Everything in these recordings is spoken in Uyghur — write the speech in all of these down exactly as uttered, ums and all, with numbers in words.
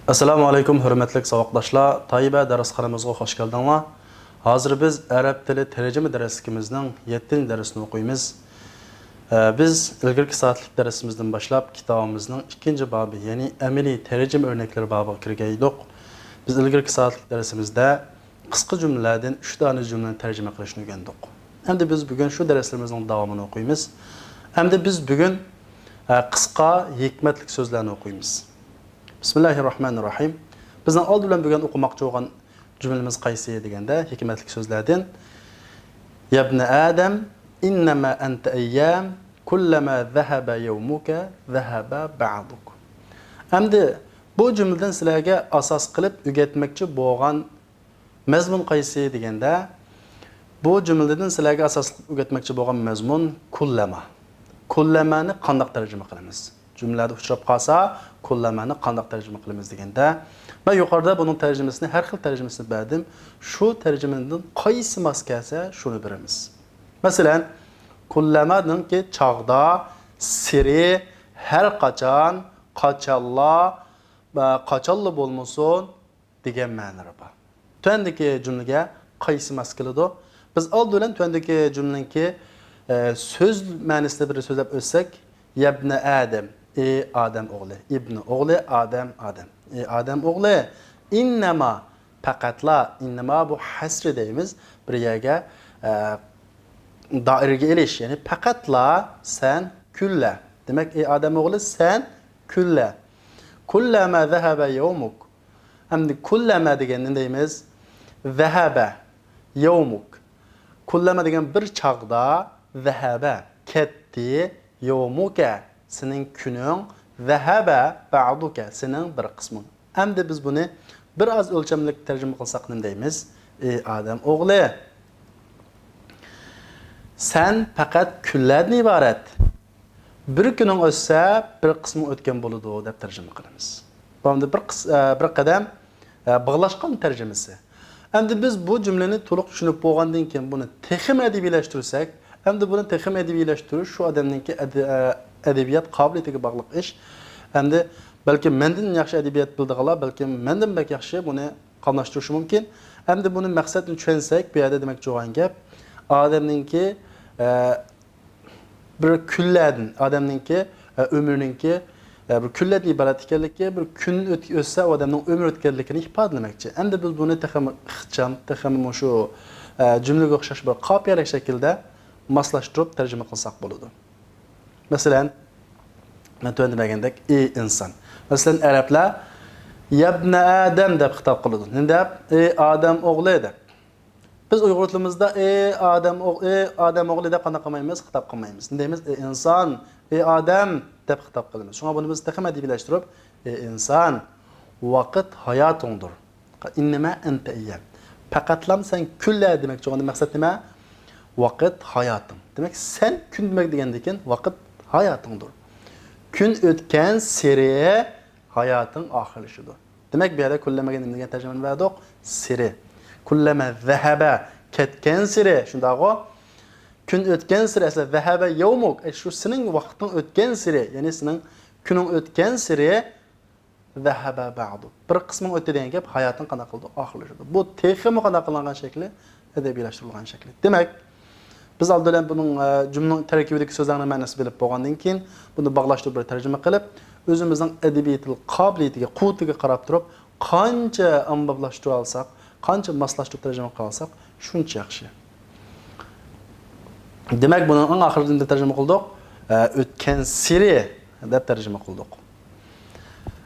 ئەسسالامۇ ئەلەيكۇم، ھۆرمەتلىك ساۋاقداشلار. تايبە دەرسخانىمىزغا خوش كەلدىڭلار. ھازىر بىز ئەرەب تىلى تەرجىمە دەرسلىكىمىزنىڭ يەتتىنچى دەرسىنى ئوقۇيمىز. ئە، بىز ئىلگىرىكى سائەتلىك دەرسىمىزدىن باشلاپ كىتابىمىزنىڭ ئىككىنچى بابى، يەنى ئەمەلىي تەرجىمە ئۆرنەكلىرى بابىغا كىرگەن ئىدۇق. بىز ئىلگىرىكى سائەتلىك دەرسىمىزدە قىسقا جۈملىلەردىن ئۈچ دانە جۈملىنى تەرجىمە قىلىشنى ئۆگەندۇق. ئەمدى بىز بۈگۈن شۇ دەرسلىرىمىزنىڭ داۋامىنى ئوقۇيمىز. ئەمدى بىز بۈگۈن، ئە، قىسقا ھېكمەتلىك سۆزلەرنى ئوقۇيمىز. بىسمىللاھىررەھمانىررەھىم. بىزنىڭ ئالدى بىلەن بۈگۈن ئوقۇماقچى بولغان جۈملىمىز قايسى دېگەندە، ھېكمەتلىك سۆزلەردىن، يەبنە ئادەم، ئىننەما ئەنتە ئەييام، كۇللەما زەھەبە يەۋمۇكە زەھەبە بەئدۇك. ئەمدى بۇ جۈملىدىن سىلەرگە ئاساس قىلىپ ئۆگەتمەكچى بولغان مەزمۇن قايسى دېگەندە، بۇ جۈملىدىن سىلەرگە ئاساسلىق ئۆگەتمەكچى بولغان مەزمۇن كۇللەما. كۇللەمانى قانداق تەرجىمە قىلىمىز؟ جۈملىلەردە ئۇچراپ قالسا، كۇللەمانى قانداق تەرجىمە قىلىمىز دېگەندە، مەن يۇقىرىدا بۇنىڭ تەرجىمىسىنى، ھەر خىل تەرجىمىسىنى بەردىم. شۇ تەرجىمىدىن قايسى ماس كەلسە، شۇنى بېرىمىز. مەسىلەن، كۇللەمانىڭكى چاغدا، سىرى، ھەر قاچان، قاچانلا، قاچانلا بولمىسۇن، دېگەن مەنىلىرى بار. تۆۋەندىكى جۈملىگە قايسى ماس كېلىدۇ؟ بىز ئالدى بىلەن تۆۋەندىكى جۈملىنىڭكى، ئە، سۆز مەنىسىنى بىر سۆزلەپ ئۆتسەك، يەبنە ئادەم، ئى ئادەم ئوغلى، ئىبنى ئوغلى، ئادەم، ئادەم. ئى ئادەم ئوغلى، ئىننەما، پەقەتلا، ئىننەما بۇ ھەسرى دەيمىز، بىر يەرگە، ئە، دائىرىگە ئېلىش، يەنى پەقەتلا سەن كۈنلە. دېمەك، ئى ئادەم ئوغلى، سەن كۈنلە. كۇللەما زەھەبە يەۋمۇك. ئەمدى كۇللەما دېگەن نېمە دەيمىز؟ زەھەبە يەۋمۇك. كۇللەما دېگەن بىر چاغدا، زەھەبە، كەتتى، يەۋمۇكە، سېنىڭ كۈنۈڭ، زەھەبە بەئدۇكە، سېنىڭ بىر قىسمىڭ. ئەمدى بىز بۇنى بىر ئاز ئۆلچەملىك تەرجىمە قىلساق نېمە دەيمىز؟ ئى ئادەم ئوغلى، سەن پەقەت كۈنلەردىن ئىبارەت. بىر كۈنۈڭ ئۆتسە، بىر قىسمىڭ ئۆتكەن بولىدۇ، دەپ تەرجىمە قىلىمىز. بۇ ئەمدى بىر قىس-، ئە، بىر قەدەم، ئە، باغلاشقان تەرجىمىسى. ئەمدى بىز بۇ جۈملىنى تولۇق چۈشىنىپ بولغاندىن كېيىن، بۇنى تېخىمۇ ئەدەبىيلەشتۈرسەك، ئەمدى بۇنى تېخىمۇ ئەدەبىيلەشتۈرۈش شۇ ئادەمنىڭكى ئەدە-، ئە، ئەدەبىيات قابىلىيىتىگە باغلىق ئىش. ئەمدى بەلكىم مەندىن ياخشى ئەدەبىيات بىلىدىغانلار بەلكىم مەندىن بەك ياخشى بۇنى قاملاشتۇرۇشى مۇمكىن. ئەمدى بۇنى مەقسەتنى چۈشەنسەك، بۇ يەردە دېمەكچى بولغان گەپ، ئادەمنىڭكى، ئە، بىر كۈنلەردىن، ئادەمنىڭكى، ئە، ئۆمرىنىڭكى، ئە، بىر كۈنلەردىن ئىبارەت ئىكەنلىكى، بىر كۈن ئۆت-، ئۆتسە، ئۇ ئادەمنىڭ ئۆمرى ئۆتكەنلىكىنى ئىپادىلىمەكچى. ئەمدى بىز بۇنى تېخىمۇ ئىخچام، تېخىمۇ مۇشۇ، ئە، جۈملىگە ئوخشاش بىر قاپىيەلىك شەكىلدە ماسلاشتۇرۇپ تەرجىمە قىلساق بولىدۇ. مەسىلەن، مەن تۆۋەندە بەرگەندەك، ئى ئىنسان. مەسىلەن، ئەرەبلەر يەبنە ئادەم دەپ خىتاب قىلىدۇ. نېمە دەپ؟ ئى ئادەم ئوغلى دەپ. بىز ئۇيغۇر تىلىمىزدا ئى ئادەم ئوغ-، ئى ئادەم ئوغلى دەپ قانداق قىلمايمىز؟ خىتاب قىلمايمىز. نېمە دەيمىز؟ ئى ئىنسان، ئى ئادەم دەپ خىتاب قىلىمىز. شۇڭا بۇنى بىز تېخىمۇ ئەدەبىيلەشتۈرۈپ، ئى ئىنسان، ۋاقىت ھاياتىڭدۇر. ئىننەما ئەنتە ئەييام. پەقەتلام سەن كۈنلە دېمەكچى. ئۇنىڭ مەقسەت نېمە؟ ۋاقىت ھاياتىڭ. دېمەك، سەن كۈن دېمەك دېگەندىن كېيىن ۋاقىت ھاياتىڭدۇر. كۈن ئۆتكەن سېرى ھاياتىڭ ئاخىرلىشىدۇ. دېمەك، بۇ يەردە كۈنلەمەگە نېمە دېگەن تەرجىمىنى بەردۇق؟ سېرى. كۈنلەمە زەھەبە، كەتكەن سېرى، شۇنداقغۇ؟ كۈن ئۆتكەن سېرى، ئەسلى زەھەبە يەۋمۇك، ئەي، شۇ سېنىڭ ۋاقتىڭ ئۆتكەن سېرى، يەنى سېنىڭ كۈنۈڭ ئۆتكەن سېرى، زەھەبە بەئدۇ. بىر قىسمىڭ ئۆتتى دېگەن گەپ، ھاياتىڭ قانداق قىلىدۇ؟ ئاخىرلىشىدۇ. بۇ تېخىمۇ قانداق قىلىنغان شەكلى؟ ئەدەبىيلەشتۈرۈلگەن شەكلى. دېمەك، بىز ئالدى بىلەن بۇنىڭ، ئە، جۈملىنىڭ تەركىبىدىكى سۆزلەرنىڭ مەنىسىنى بىلىپ بولغاندىن كېيىن، بۇنى باغلاشتۇرۇپ بىر تەرجىمە قىلىپ، ئۆزىمىزنىڭ ئەدەبىي تىل قابىلىيىتىگە، قۇۋۋىتىگە قاراپ تۇرۇپ، قانچە ئاممىبابلاشتۇرالساق، قانچە ماسلاشتۇرۇپ تەرجىمە قىلالساق، شۇنچە ياخشى. دېمەك، بۇنىڭ ئەڭ ئاخىرىدا نېمە تەرجىمە قىلدۇق؟ ئە، ئۆتكەن سېرى دەپ تەرجىمە قىلدۇق.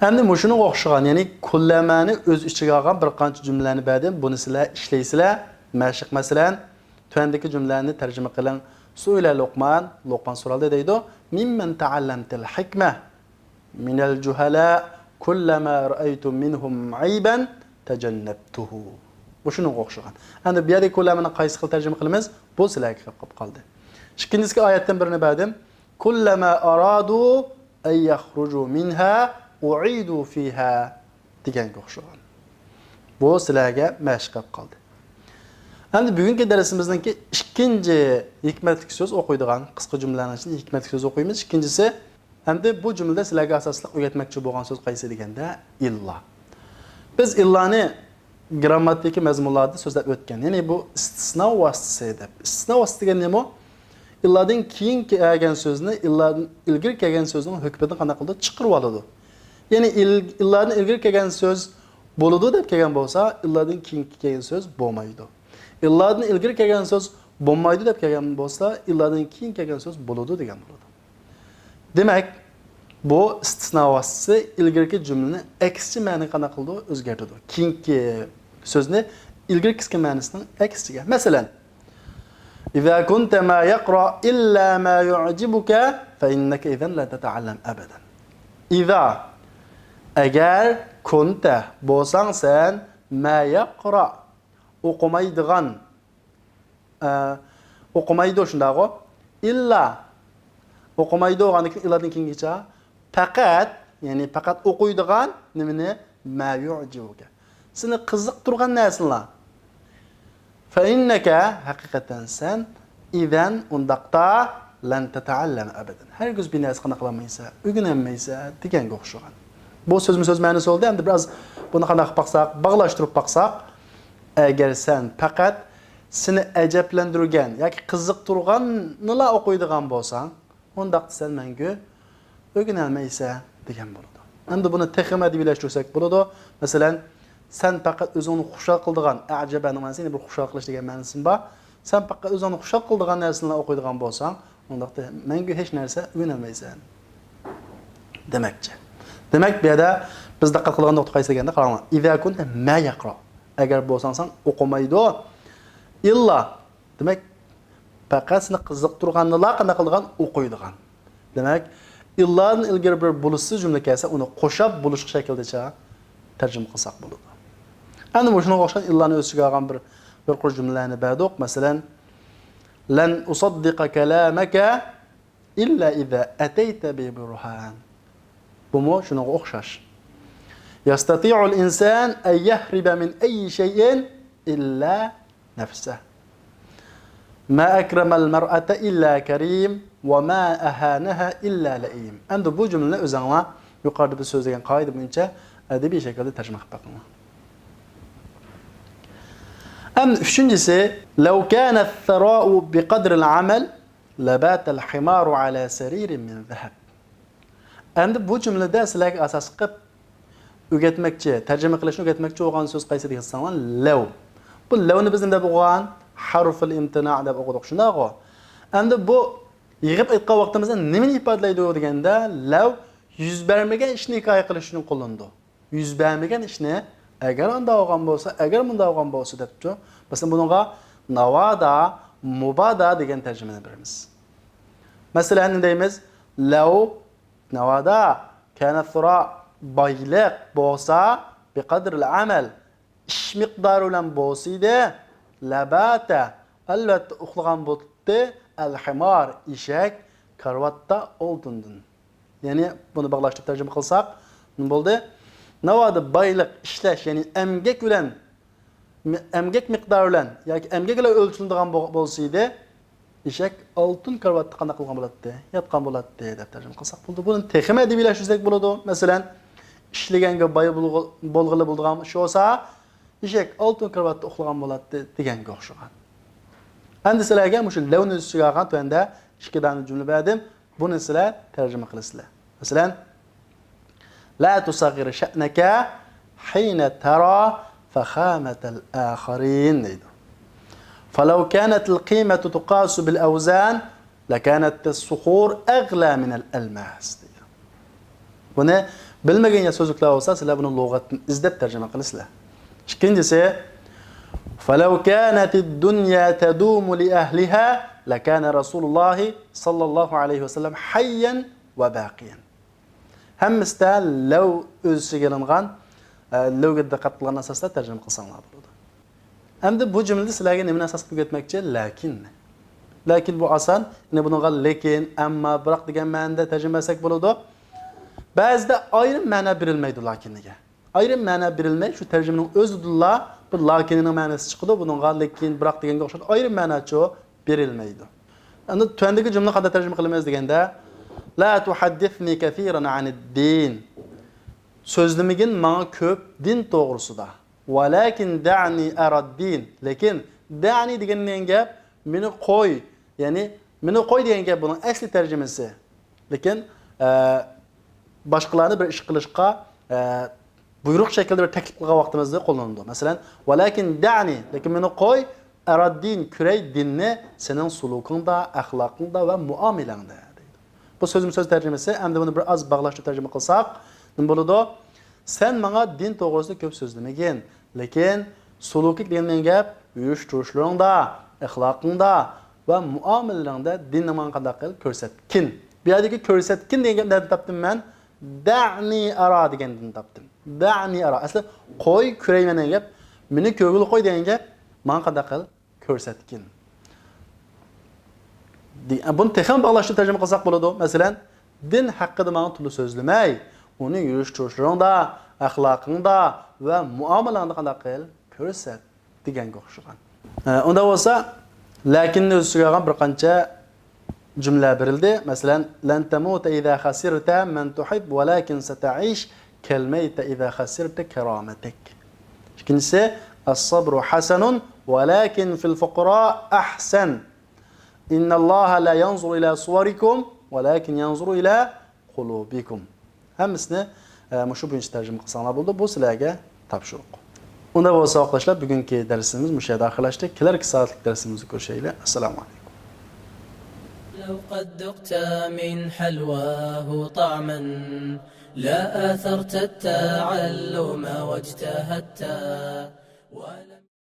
ئەمدى مۇشۇنىڭغا ئوخشىغان، يەنى كۇللەمانى ئۆز ئىچىگە ئالغان بىر قانچە جۈملىلەرنى بەردىم. بۇنى سىلەر ئىشلەيسىلەر. مەشىق، مەسىلەن، تۆۋەندىكى جۈملىلەرنى تەرجىمە قىلىڭ. سۇئىلە لوقمان، لوقمان سورالدى دەيدۇ. مىممەن تەئەللەمتەل ھىكمە؟ مىنەل جۇھەلا، كۇللەما رەئەيتۇ مىنھۇم ئەيبەن تەجەننەبتۇھۇ. مۇشۇنىڭغا ئوخشىغان. ئەمدى بۇ يەردىكى كۇللەمانى قايسى خىل تەرجىمە قىلىمىز؟ بۇ سىلەرگە قېلىپ قالدى. ئىككىنچىسىگە ئايەتتىن بىرنى بەردىم. كۇللەما ئارادۇ ئەن يەخرۇجۇ مىنھا ئۇئىدۇ فىھا دېگەنگە ئوخشىغان. بۇ سىلەرگە مەشىق قىلىپ قالدى. ئەمدى بۈگۈنكى دەرسىمىزنىڭكى ئىككىنچى ھېكمەتلىك سۆز ئوقۇيدىغان، قىسقا جۈملىلەرنىڭ ئىچىدىن ھېكمەتلىك سۆز ئوقۇيمىز. ئىككىنچىسى، ئەمدى بۇ جۈملىدە سىلەرگە ئاساسلىق ئۆگەتمەكچى بولغان سۆز قايسى دېگەندە، ئىللا. بىز ئىللانى گىرامماتىكا مەزمۇنلاردا سۆزلەپ ئۆتكەن. يەنى بۇ ئىستىسنا ۋاسىتىسى دەپ. ئىستىسنا ۋاسىتىسى دېگەن نېمە؟ ئىللادىن كېيىن كەلگەن سۆزنى ئىللادىن ئىلگىرى كەلگەن سۆزنىڭ ھۆكمىدىن قانداق قىلىدۇ؟ چىقىرىۋالىدۇ. يەنى ئىل-، ئىللادىن ئىلگىرى كەلگەن سۆز بولىدۇ دەپ كەلگەن بولسا، ئىللادىن كېيىن كەلگەن سۆز بولمايدۇ. ئىللادىن ئىلگىرى كەلگەن سۆز بولمايدۇ دەپ كەلگەن بولسا، ئىللادىن كېيىن كەلگەن سۆز بولىدۇ دېگەن بولىدۇ. دېمەك، بۇ ئىستىسنا ۋاسىتىسى ئىلگىرىكى جۈملىنى ئەكسىچە مەنىگە قانداق قىلىدۇ؟ ئۆزگەرتىدۇ. كېيىنكى سۆزنى ئىلگىرىكىسىنىڭ مەنىسىنىڭ ئەكسىچىگە. مەسىلەن، إذا كنت ما يقرأ إلا ما يعجبك فإنك إذا لن تتعلم أبدا. ئىزا، ئەگەر، كۇنتە، بولساڭ سەن، ما يقرأ، ئوقۇمايدىغان، ئە، ئوقۇمايدۇ، شۇنداقغۇ؟ ئىللا، ئوقۇمايدۇ، ئاندىن كېيىن ئىللادىن كېيىنگىچە پەقەت، يەنى پەقەت ئوقۇيدىغان نېمىنى؟ ما يعجبك. سېنى قىزىقتۇرغان نەرسىلا. فإنك، ھەقىقەتەن سەن، إذا، ئۇنداقتا، لن تتعلم أبدا، ھەرگىز بىر نەرسە قانداق قىلالمايسەن، ئۆگىنەلمەيسەن دېگەنگە ئوخشىغان. بۇ سۆزمۇ سۆز مەنىسى بولدى. ئەمدى بىراز بۇنى قانداق قىلىپ باقساق، باغلاشتۇرۇپ باقساق، ئەگەر سەن پەقەت سېنى ئەجەبلەندۈرگەن ياكى قىزىقتۇرغاننىلا ئوقۇيدىغان بولساڭ، ئۇنداقتا سەن مەڭگۈ ئۆگىنەلمەيسەن دېگەن بولىدۇ. ئەمدى بۇنى تېخىمۇ ئەدەبىيلەشتۈرسەك بولىدۇ. مەسىلەن، سەن پەقەت ئۆزۈڭنى خۇشال قىلىدىغان، ئەجەبەنىڭ مەنىسى يەنە بىر خۇشال قىلىش دېگەن مەنىسىمۇ بار. سەن پەقەت ئۆزۈڭنى خۇشال قىلىدىغان نەرسىلەرنى ئوقۇيدىغان بولساڭ، ئۇنداقتا مەڭگۈ ھېچ نەرسە ئۆگىنەلمەيسەن دېمەكچى. دېمەك، بۇ يەردە بىز دىققەت قىلىدىغان نۇقتا قايسى دېگەندە، قاراڭلار. إذا كنت ما يقرأ. ئەگەر بولساڭ سەن ئوقۇمايدۇ. ئىللا. دېمەك، پەقەت سېنى قىزىقتۇرغاننىلا قانداق قىلىدىغان؟ ئوقۇيدىغان. دېمەك، ئىللادىن ئىلگىرى بىر بولۇشسىز جۈملە كەلسە، ئۇنى قوشاپ بولۇشلۇق شەكىلدىچە تەرجىمە قىلساق بولىدۇ. ئەمدى مۇشۇنىڭغا ئوخشاش ئىللانى ئۆز ئىچىگە ئالغان بىر، بىر قۇر جۈملىلەرنى بەردۇق. مەسىلەن، لن أصدق كلامك إلا إذا أتيت ببرهان. بۇمۇ شۇنىڭغا ئوخشاش. يستطيع الإنسان أن يهرب من أي شيء إلا نفسه. ما أكرم المرأة إلا كريم، وما أهانها إلا لئيم. ئەمدى بۇ جۈملىنى ئۆزۈڭلار يۇقىرىدا بىز سۆزلىگەن قائىدە بويىچە ئەدەبىي شەكىلدە تەرجىمە قىلىپ بېقىڭلار. ئەمدى ئۈچىنچىسى، لو كان الثراء بقدر العمل لبات الحمار على سرير من ذهب. ئەمدى بۇ جۈملىدە سىلەرگە ئاساس قىلىپ ئۆگەتمەكچى، تەرجىمە قىلىشنى ئۆگەتمەكچى بولغان سۆز قايسى دېسەڭلار، لەۋ. بۇ لەۋنى بىز نېمە دەپ ئوقۇغان؟ ھەرفۇل ئىمتىنا دەپ ئوقۇدۇق، شۇنداقغۇ؟ ئەمدى بۇ يىغىپ ئېيتقان ۋاقتىمىزدا نېمىنى ئىپادىلەيدۇ دېگەندە، لەۋ يۈز بەرمىگەن ئىشنى ھېكايە قىلىش ئۈچۈن قوللىنىدۇ. يۈز بەرمىگەن ئىشنى، ئەگەر ئانداق بولغان بولسا، ئەگەر مۇنداق بولغان بولسا دەپتۇ. مەسىلەن، بۇنىڭغا ناۋادا، مۇبادا دېگەن تەرجىمىنى بېرىمىز. مەسىلەن، نېمە دەيمىز؟ لەۋ، ناۋادا، كانە سۇرا، بايلىق بولسا، بىقەدرىل ئەمەل، ئىش مىقدارى بىلەن بولسىدى، لەباتە، ئەلۋەتتە ئۇخلىغان بولاتتى، ئەلھىمار، ئېشەك، كارىۋاتتا ئالتۇندىن. يەنى بۇنى باغلاشتۇرۇپ تەرجىمە قىلساق، نېمە بولدى؟ ناۋادا بايلىق ئىشلەش، يەنى ئەمگەك بىلەن، ئەمگەك مىقدارى بىلەن ياكى ئەمگەك بىلەن ئۆلچىلىدىغان بو-، بولسا ئىدى، ئېشەك ئالتۇن كارىۋاتتا قانداق قىلغان بولاتتى؟ ياتقان بولاتتى، دەپ تەرجىمە قىلساق بولىدۇ. بۇنى تېخىمۇ ئەدەبىيلەشتۈرسەك بولىدۇ. مەسىلەن، ئىشلىگەنگە باي بولغ-، بولغىلى بولىدىغان ئىش بولسا، ئېشەك ئالتۇن كارىۋاتتا ئۇخلىغان بولاتتى، دېگەنگە ئوخشىغان. ئەمدى سىلەرگە مۇشۇ لەۋنى ئۆز ئىچىگە ئالغان تۆۋەندە ئىككى دانە جۈملە بەردىم. بۇنى سىلەر تەرجىمە قىلىسىلەر. مەسىلەن، لا تصغر شأنك حين ترى فخامة الآخرين دەيدۇ. فلو كانت القيمة تقاس بالأوزان لكانت الصخور أغلى من الألماس دەيدۇ. بۇنى بىلمىگەن يا سۆزلۈكلەر بولسا، سىلەر بۇنى لۇغەتتىن ئىزدەپ تەرجىمە قىلىسىلەر. ئىككىنچىسى، فلو كانت الدنيا تدوم لأهلها لكان رسول الله صلى الله عليه وسلم حيا وباقيا. ھەممىسىدە لەۋ ئۆز ئىچىگە ئېلىنغان، ئە، لەۋگە دىققەت قىلغان ئاساستا تەرجىمە قىلساڭلار بولىدۇ. ئەمدى بۇ جۈملىدە سىلەرگە نېمىنى ئاساس قىلىپ ئۆگەتمەكچى؟ لەكىننى. لەكىن بۇ ئاسان. يەنى بۇنىڭغا لېكىن، ئەمما، بىراق دېگەن مەنىدە تەرجىمە قىلساق بولىدۇ. بەزىدە ئايرىم مەنە بېرىلمەيدۇ لەكىننىگە. ئايرىم مەنە بېرىلمەي، شۇ تەرجىمىنىڭ ئۆزىدىلا بىر لەكىننىڭ مەنىسى چىقىدۇ. بۇنىڭغا لېكىن، بىراق دېگەنگە ئوخشاش ئايرىم مەنە چۇ بېرىلمەيدۇ. ئەمدى تۆۋەندىكى جۈملىنى قانداق تەرجىمە قىلىمىز دېگەندە، لا تحدثني كثيرا عن الدين. سۆزلىمىگىن ماڭا كۆپ دىن توغرىسىدا. ۋەلەكىن دەنى ئەرا دىن. لېكىن دەنى دېگەن دېگەن گەپ، مېنى قوي. يەنى مېنى قوي دېگەن گەپ بۇنىڭ ئەسلى تەرجىمىسى. لېكىن، ئە، باشقىلارنى بىر ئىش قىلىشقا، ئە، بۇيرۇق شەكلىدە بىر تەكلىپ قىلغان ۋاقتىمىزدا قوللىنىدۇ. مەسىلەن، ۋەلەكىن دەنى، لېكىن مېنى قوي، ئەرا دىن، كۆرەي دىننى سېنىڭ سۇلۇكۇڭدا، ئەخلاقىڭدا ۋە مۇئامىلەڭدە، دەيدۇ. بۇ سۆزمۇ سۆز تەرجىمىسى. ئەمدى بۇنى بىر ئاز باغلاشتۇرۇپ تەرجىمە قىلساق، نېمە بولىدۇ؟ سەن ماڭا دىن توغرىسىدا كۆپ سۆزلىمىگىن، لېكىن سۇلۇكىك دېگەن گەپ يۈرۈش تۇرۇشلىرىڭدا، ئەخلاقىڭدا ۋە مۇئامىلىلىرىڭدە دىننى ماڭا قانداق قىل كۆرسەتكىن. بۇ يەردىكى كۆرسەتكىن دېگەن گەپ نەدىن تاپتىم مەن؟ دەنى ئەرا دېگەندىن تاپتىم. دەنى ئەرا. ئەسلى قوي، كۆرەيمەن دېگەن گەپ، مېنى كۆرگىلى قوي دېگەن گەپ، ماڭا قانداق قىل كۆرسەتكىن. دې-، بۇنى تېخىمۇ باغلاشتۇرۇپ تەرجىمە قىلساق بولىدۇ. مەسىلەن، دىن ھەققىدە ماڭا تولا سۆزلىمەي، ئۇنى يۈرۈش تۇرۇشلىرىڭدا، ئەخلاقىڭدا ۋە مۇئامىلەڭدە قانداق قىل كۆرسەت دېگەنگە ئوخشىغان. ئە، ئۇنداق بولسا، لەكىننى ئۆز ئىچىگە ئالغان بىر قانچە جۈملە بېرىلدى. مەسىلەن، لەن تەمۇتە ئىزا خەسىرتە مەن تۇھىب ۋەلەكىن سەتەئىش كەلمەيتە ئىزا خەسىرتە كەرامەتەك. ئىككىنچىسى، ئەسسەبرۇ ھەسەنۇن ۋەلەكىن فىل فۇقرا ئەھسەن. ئىننەللاھە لا يەنزۇرۇ ئىلە سۇۋەرىكۇم ۋەلەكىن يەنزۇرۇ ئىلە قۇلۇبىكۇم. ھەممىسىنى، ئە، مۇشۇ بويىچە تەرجىمە قىلساڭلار بولىدۇ. بۇ سىلەرگە تاپشۇرۇق. ئۇنداق بولسا، ئاقلاشلار، بۈگۈنكى دەرسىمىز مۇشۇ يەردە ئاخىرلاشتى. كېلەركى سائەتلىك دەرسىمىزدە كۆرۈشەيلى. ئەسسالامۇ ئەلەيكۇم. لو قد ذقت من حلواه طعما لا آثرت التعلم واجتهدت ولم